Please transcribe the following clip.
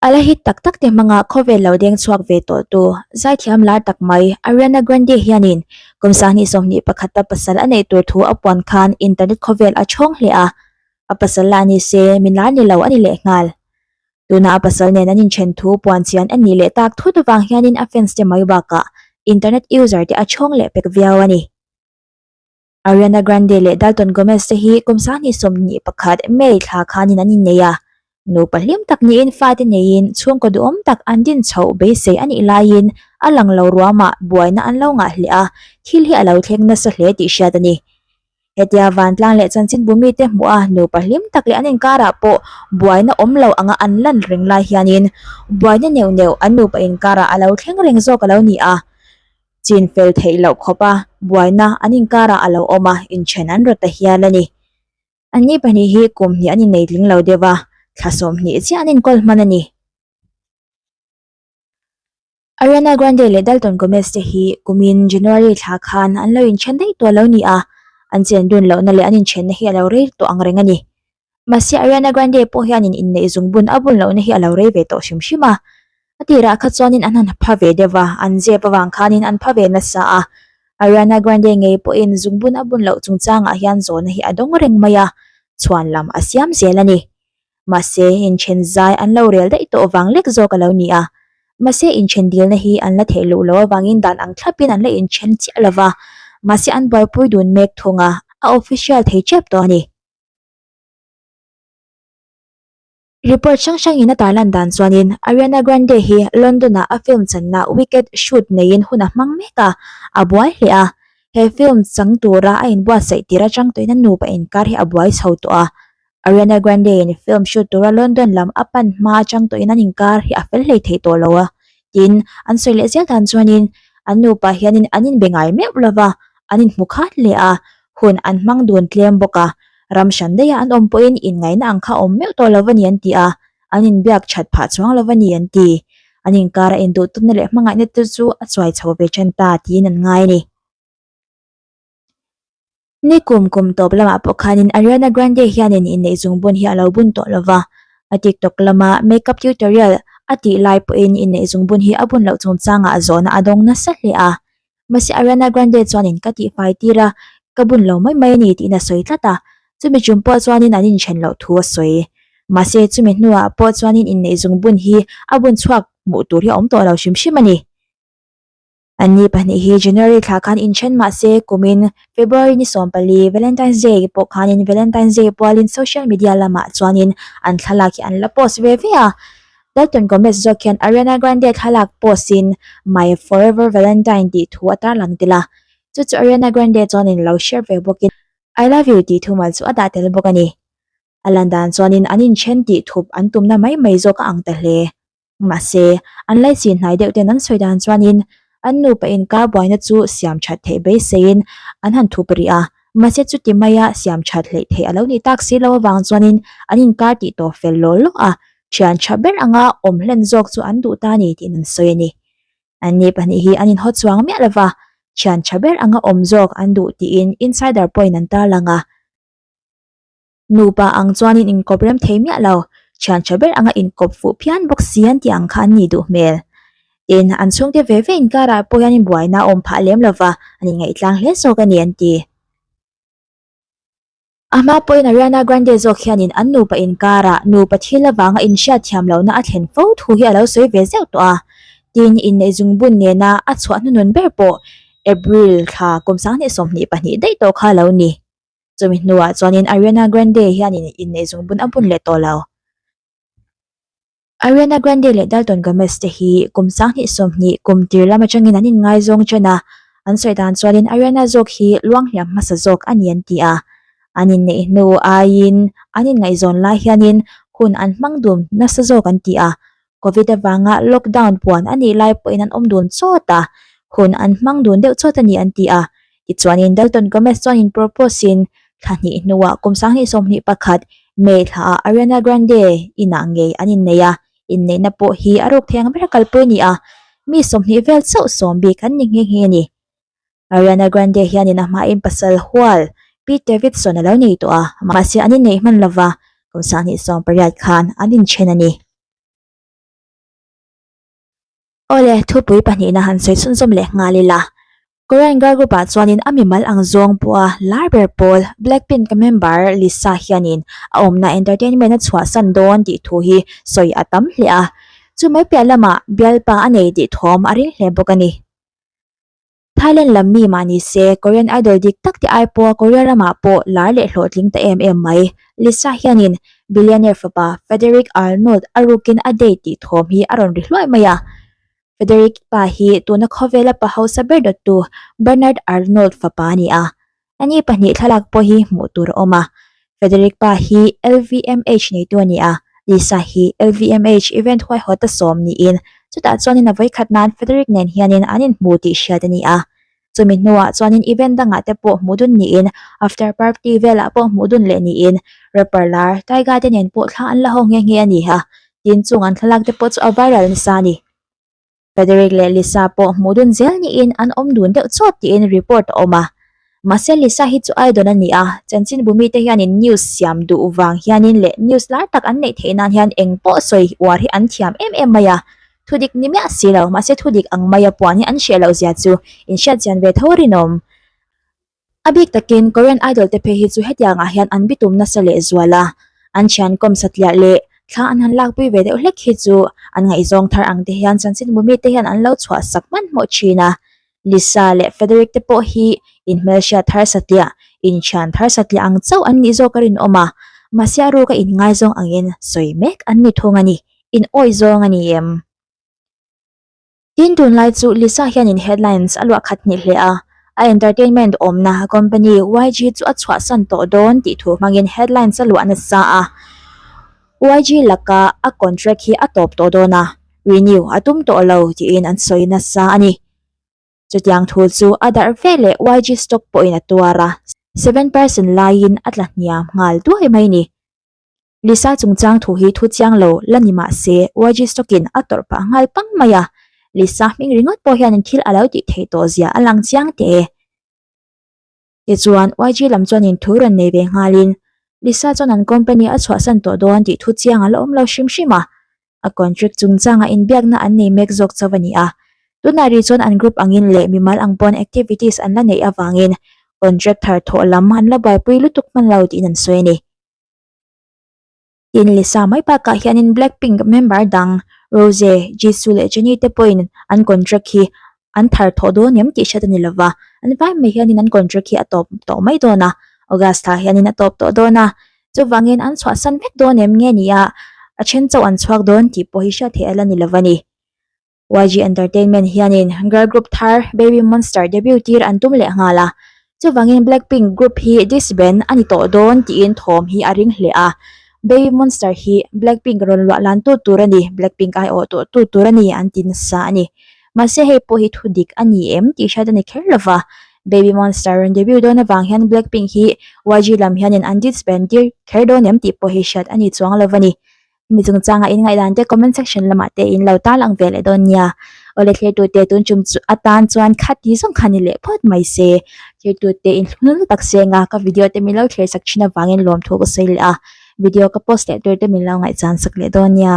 A la hit tak tak te hmanga khawvel lo deng chhuak ve tawh tu zaithiam lar tak mai Ariana Grande hianin kum 2021 a pasal a neih tur thu a puan khan internet khawvel a chhawng hle a, a pasal lah ni se min lar ni lo a ni lehnghal. Tuna a pasal nen an inthen thu puan chian a nih leh tak thut avang hianin a fans te mai bakah internet user te a chhawng leh pek viau a ni. Ariana Grande leh Dalton Gomez te hi kum 2021 May thla khanin an innei a, nupa hlim tak niin fate neiin chhungkaw duhawm tak an din chhoh beisei a nih laiin a lang lo ruamah buaina an lo ngah hle a, thil hi a lo thleng nasa hle tih hriat a ni. Hetia vantlang leh chanchinbu mite hmuh a nupa hlim tak leh an inkarah pawh buaina awm lo anga an lan reng lai hianin buaina neuh neuh an nupa inkarah a lo thleng reng zawk a lo ni a. Chin fel theih loh khawp a, buaina an inkarah a lo awm a, inthen an rawt ta hial a ni. Anni pahnih hi kum hnih an innei tling lo deuh a, thla 20 chiah an inkawl hman a ni. Ariana Grande leh Dalton Gomez te hi kumin January thla khan an lo inthen daih tawh lo ni a, an chen dun lohna leh an inthenna hi a lo rei tawh ang reng a ni. Mahse Ariana Grande pawh hianin inneih zungbun a bun lohna hi a lo rei ve tawh hrim hrim a. A tirah kha chuanin an han pha ve deuh a, an zep avang khanin an pha ve nasa a. Ariana Grande ngei pawhin zungbun a bun loh chungchangah hian zawhna hi a dawng reng mai a, chhuan lam a siam zel a ni. Mahse inthen zai an lo rel daih tawh vang lek zawk a lo ni a. Mahse inthen dilna hi an la theih luh loh avangin dan ang thlapin an la inthen chiah lo va, mahse an buaipui dun mek thung a, a official thei tep tawh a ni. Report hrang hrangin a tarlan dan chuanin Ariana Grande hi London-ah a film channa Wicked shoot neiin hun a hmang mek a, a buai hle a. He film chang tura a inbuatsaih tir atang tawhin a nupa inkar hi a buai chho tawh a. Ariana Grande-in film shoot tura London lam a pan hma atang tawhin an inkar hi a fel hlei thei tawh lo a. Tin, an sawi leh zel dan chuanin an nupa hianin an inbe ngai meuh lova, an inhmu khat hle a, hun an hmang dun tlem bawk a, ram hran daiha an awm pawhin inngaihna ang kha awm meuh tawh lo a ni an ti a, an inbiak that phah chuang lo a ni an ti. An inkara induhtumna leh hmangaihna te chu a chuai chho ve then ta tiin an ngai a ni. Ni kum kum tawp lamah pawh khanin Ariana Grande hianin inneih zungbun hi a lo bun tawh lo va, a TikTok lama makeup tutorial a tih lai pawhin inneih zungbun hi a bun loh chungchangah zawhna a dawng nasa hle a. Mahse Ariana Grande chuanin ka tihfai tir a, ka bun lo mai mai a ni tiin a sawi tlat a, chumi tum pawh chuanin an inthen loh thu a sawi. Mahse chumi hnuah pawh chuanin inneih zungbun hi a bun chhuak hmuh tur hi a awm tawh lo hrim hrim a ni. Anni pahnih hi January thla khan inthen mahse kumin February ni 14 Valentine's Day pawh khanin Valentine's Day pualin social media lamah chuanin an thlalak hi an la post ve ve a. Dalton Gomez zawk hian Ariana Grande thlalak post in My Forever Valentine tih thu a tarlang tel a, chu chu Ariana Grande chuanin lo share ve bawkin I love you tih thumal chu a dah tel bawk a ni. A lan dan chuanin an inthen tih thup an tumna mai mai zawk a ang ta hle. Mahse, an laichin hnai deuh ten an sawi dan chuanin an nupa inkar buaina chu siam that theih beiseiin an han thup rih a, mahse chuti maia siam that hleih theih a lo nih tak si lo avang chuanin an inkar tih tawh fel law law a, thian tha ber anga awm hlen zawk chu an duh ta a ni tiin an sawi a ni. Anni pahnih hi an inhaw chuang miah lova, thian tha ber anga awm zawk an duh tiin insider pawhin an tarlang a. Nupa ang chuanin inkawp rem thei miah lo, thian tha ber anga inkawp fuh phian bawk si an tih ang kha an nih duh hmel. Tin, an chhungte ve ve inkarah pawh hian buaina a awm phah lem lova, an inngaih tlang hle zawk a ni an ti. A hma pawhin Ariana Grande zawk hianin an nupa inkarah nupa thil avanga inhriat thiam lohna a thlen fo thu hi a lo sawi ve zeuh tawh a. Tin, inneih zungbun nena a chhuah hnunun ber pawh April thla kum 2022 daih tawh kha a lo ni. Chumi hnuah chuanin Ariana Grande hianin inneih zungbun a bun leh tawh lo. Ariana Grande leh Dalton Gomez te hi kum 2020 kum tir lam atangin an inngaizawng chen a, an sawi dan chuanin Ariana zawk hi luanghliam hmasa zawk a ni an ti a. An inneih hnu aiin an inngaihzawn lai hianin hun an hmang dun nasa zawk an ti a. Covid avanga lockdown puan a nih lai pawhin an awm dun chawt a, hun an hmang dun deuh chawt a ni an ti a. Tichuanin Dalton Gomez chuanin propose in thla hnih hnuah kum 2021 May thlaah Ariana Grande inah ngei an innei a, inneihna pawh hi a ruk thei ang ber kalpui a ni a, mi 20 vel chauh sawm bik an ni nghe nghe a ni. Ariana Grande hianin a hmain pasal hual Pete Davidson a lo nei tawh a, mahse an inneih hman lova kum 2018 khan an inthen a ni. Awle, thupui pahnihna han sawi chhunzawm leh nghal ila. Korean girl group ah chuanin a mimal ang zawng pawha lar ber pawl Blackpink member Lisa hianin a awmna entertainment a chhuahsan dawn tih thu hi sawi a tam hle a. Chu mai piah lamah bialpa a nei tih thawm a ring hle bawk a ni. Thailand lam mi mah ni se Korean idol dik tak te ai pawha Korea ramah pawh lar leh hlawhtling ta em em mai. Lisa hianin billionaire fapa Frederick Arnold a rukin a date tih thawm hi a rawn ri hluai mai a. Frederick pa hi tuna khawvela pa hausa ber dawttu Bernard Arnold fapa a ni a. Ani pahnih thlalak pawh hi hmuh tur a awm a. Frederick pa hi LVMH neitu a ni a, Lisa hi LVMH event huaihawt a sawm niin chutah chuanin a vawikhat nan Frederick nen hianin an inhmu tih hriat a ni a. Chumi hnuah chuanin event dangah te pawh hmuh dun niin after party velah pawh hmuh dun leh niin rapper lar Tyga te nen pawh thla an la ho nghe nghe a ni a, tin chung an thlalak te pawh chu a viral nasa a ni. Frederick leh Lisa pawh hmuh dun zel niin an awm dun deuh chawt tiin report a awm a. Mahse Lisa hi chu idol a ni a, chanchinbu mite hianin news siam duh vang hianin leh news lar tak an neih theih nan hian eng pawh sawi uar hi an thiam em em mai a. Thudik ni miah si lo, mahse thudik ang maia puan hi an hreh loh zia chu inhriatchian ve tho rinawm. A bik takin Korean Idol te phei hi chu hetiang ah hian an bitum nasa leh zual a, an thian kawm satliah leh thla an han lakpui ve deuh hlek hi chu an ngaihzawng thar ang te hian chanchinbu mite hian an lo chhuah sak hmanhmawh thin a. Lisa leh Frederick te pawh hi inhmelhriat thar satliah, inthian thar satliah ang chauh an nih zawk a rinawm a, mahse a ruka inngaizawng angin sawi mek an ni thung a ni, in awih zawng a ni em? Tin, tunlai chu Lisa hianin headlines a luah khat hnih hle a, a entertainment awmna company YG chu a chhuahsan tawh dawn tih thu hmangin headlines a luah nasa a. YG laka a contract hi a tawp tawh dawn a, renew a tum tawh lo tiin an sawi nasa a ni. Chutiang thu chu a darh ve leh YG stock pawhin a tuar a, 7% laiin a tla hniam nghal duai mai ni. Lisa chungchang thu hi thu chiang lo la ni mah se YG stock-in a tawrh pah nghal pang mai a, Lisa hming ringawt pawh hianin thil a lo tih theih tawh zia a lang chiang teh e. Tichuan, YG lam chuanin thu rawn nei ve nghalin Lisa chuan an company a chhuahsan tawh dawn tih thu chiang a la awm lo hrim hrim a, A contract chungchanga inbiakna an nei mek zawk chauh a ni a. Tunah rih chuan an group angin leh mimal ang pawn activities an la neih avangin contract thar thawh lam an la buaipui lutuk hman lo tiin an sawi a ni. Tin, Lisa mai bakah hianin Blackpink member dang Rose, Jisoo leh Jennie te pawhin an contract hi an thar thawh dawn em tih hriat a ni lova, an vai mai hianin an contract hi a tawp tawh mai dawn a, August thla hianin a tawp tawh dawn a, chuvangin an chhuahsan vek dawn em nge ni a, a then chauh an chhuak dawn tih pawh hi hriat theih a la ni lova ni. YG Entertainment hianin girl group thar Baby Monster debut tir an tum leh nghal a, chuvangin Blackpink group hi disband a ni tawh dawn tiin thawm hi a ring hle a, Baby Monster hi Blackpink rawn luah lan tu tur a ni, Blackpink aiawh tawh tu tur a ni an ti nasa a ni. Mahse hei pawh hi thu dik a ni em tih hriat a ni kher lo va, Baby Monster rawn debut dawn avang hian Blackpink hi YG lam hianin an disband tir kher dawn em tih pawh hi hriat a ni chuang lo va ni. Mi chungchanga in ngaihdan te comment section lamah te in lo tarlang ve leh dawn nia. Awle thirtute tun tum chu atan chuan khati zawng kha ni leh phawt mai se. Thirtute in hlun tak senga ka video te min lo thlir sak thin avangin lawmthu ka sawi leh a, video ka post leh tur te min lo ngaihchan sak leh dawn nia.